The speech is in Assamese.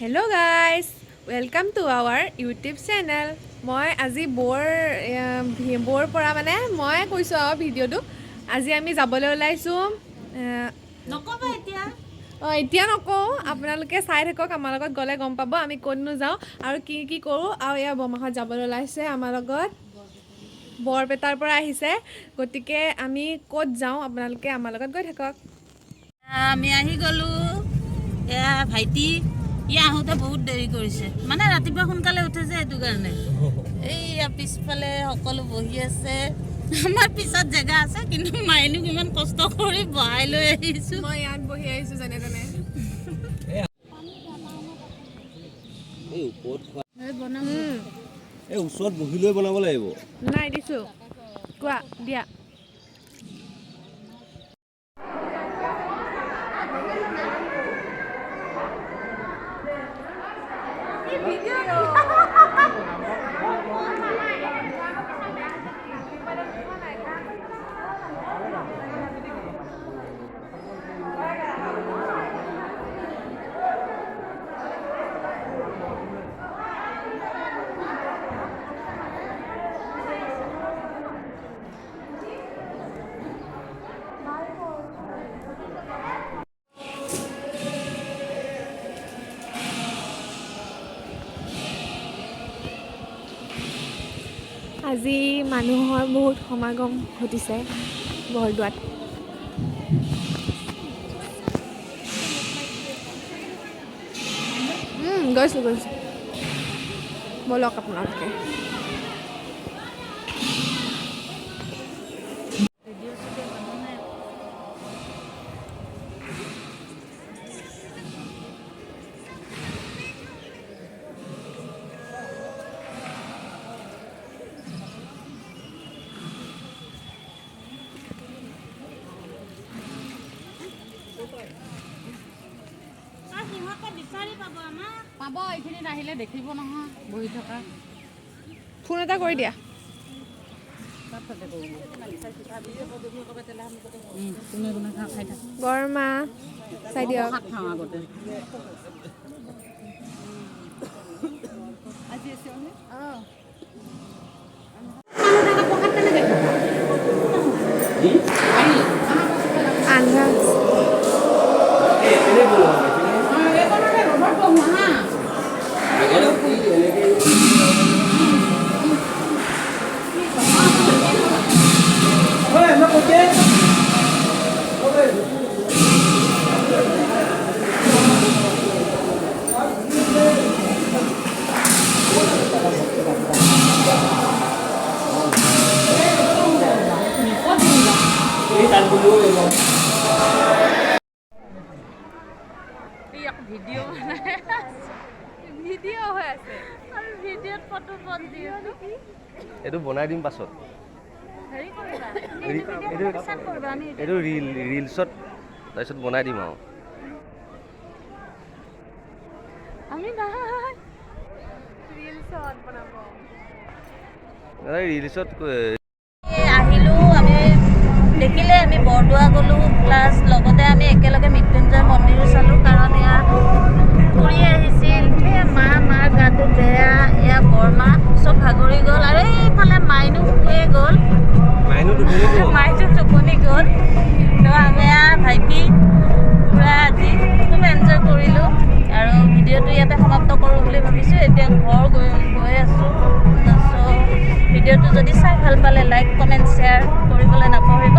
Hello guys, welcome to our YouTube channel. মই আজি বৌৰ বৌৰ পৰা মানে মই কৈছোঁ আৰু ভিডিঅ'টো। আজি আমি যাবলৈ ওলাইছোঁ। নকবা এতিয়া। অঁ, এতিয়া নকওঁ, আপোনালোকে চাই থাকক। আমাৰ লগত গ'লে গম পাব আমি ক'তনো যাওঁ আৰু কি কি কৰোঁ। আৰু এয়া বৰমাহঁত যাবলৈ ওলাইছে আমাৰ লগত, বৰপেটাৰ পৰা আহিছে। গতিকে আমি ক'ত যাওঁ আপোনালোকে আমাৰ লগত গৈ থাকক। আমি আহি গ'লো। এয়া ভাইটি, ই আহোঁতে বহুত দেৰি কৰিছে, মানে ৰাতিপুৱা সোনকালে উঠে যে, সেইটো কাৰণে। এইয়া পিছফালে সকলো বহি আছে। আমাৰ পিছত জেগা আছে, কিন্তু মাইনুক ইমান কষ্ট কৰি বহাই লৈ আহিছোঁ। মই ইয়াত বহি আহিছোঁ যেনে তেনে। এই ওপৰত খোৱা, এই ওচৰত বহি লৈ বনাব লাগিব। নাই, দিছোঁ, কোৱা দিয়া। আজি মানুহৰ বহুত সমাগম ঘটিছে বৰদোৱাত। গৈছোঁ গৈছোঁ, ব'লক আপোনালোকে। ভিডিঅ' চিডিঅ' বনোৱা। সিহঁতে বিচাৰি পাব আমাক। পাব, এইখিনিত আহিলে দেখিব নহয় বহি থকা। ফোন এটা কৰি দিয়া। কোনে কোনে খাই থাক। বৰমা, চাই দিয়ক। ভাত খাওঁ আগতে। আন্ধাৰ। এই এইপিনে বনোৱা, এইপিনে। আগতে এই এনেকে। এই তাত বহিব লাগিব। এই আকৌ ভিডিঅ' বনাই। ভিডিঅ' হৈ আছে। আৰু ভিডিঅ'ত ফটো বন্দী। এইটো বনাই দিম পাছত। হেৰি কৰিবা তুমি, এইটো ভিডিঅ' পিছত কৰিবা, আমি এইটো ৰিলছত তাৰপিছত বনাই দিম আৰু। আমি নাই। ৰিলছত বনাব। ৰিলছত। আহিলোঁ আমি, দেখিলে আমি বৰদোৱা গ'লোঁ, প্লাছ লগতে আমি একেলগে মৃত্যুঞ্জয় মন্দিৰো চালোঁ, কাৰণ এয়া খুৰী আহিছিল, এই মাৰ গাটো বেয়া, এয়া বৰমা চব ভাগৰি গ'ল আৰু এইফালে মাইনো শুয়ে গ'ল। মাইনো টোপনি গ'ল। মাইটো টোপনি গ'ল। তো আমি ভাইটি পূৰা আজি খুব এনজয় কৰিলোঁ আৰু ভিডিঅ'টো ইয়াতে সমাপ্ত কৰোঁ বুলি ভাবিছোঁ। এতিয়া ঘৰ গৈ গৈ আছোঁ। চ' ভিডিঅ'টো যদি চাই ভাল পালে লাইক, কমেণ্ট, শ্বেয়াৰ কৰিবলৈ নাপাহৰিব।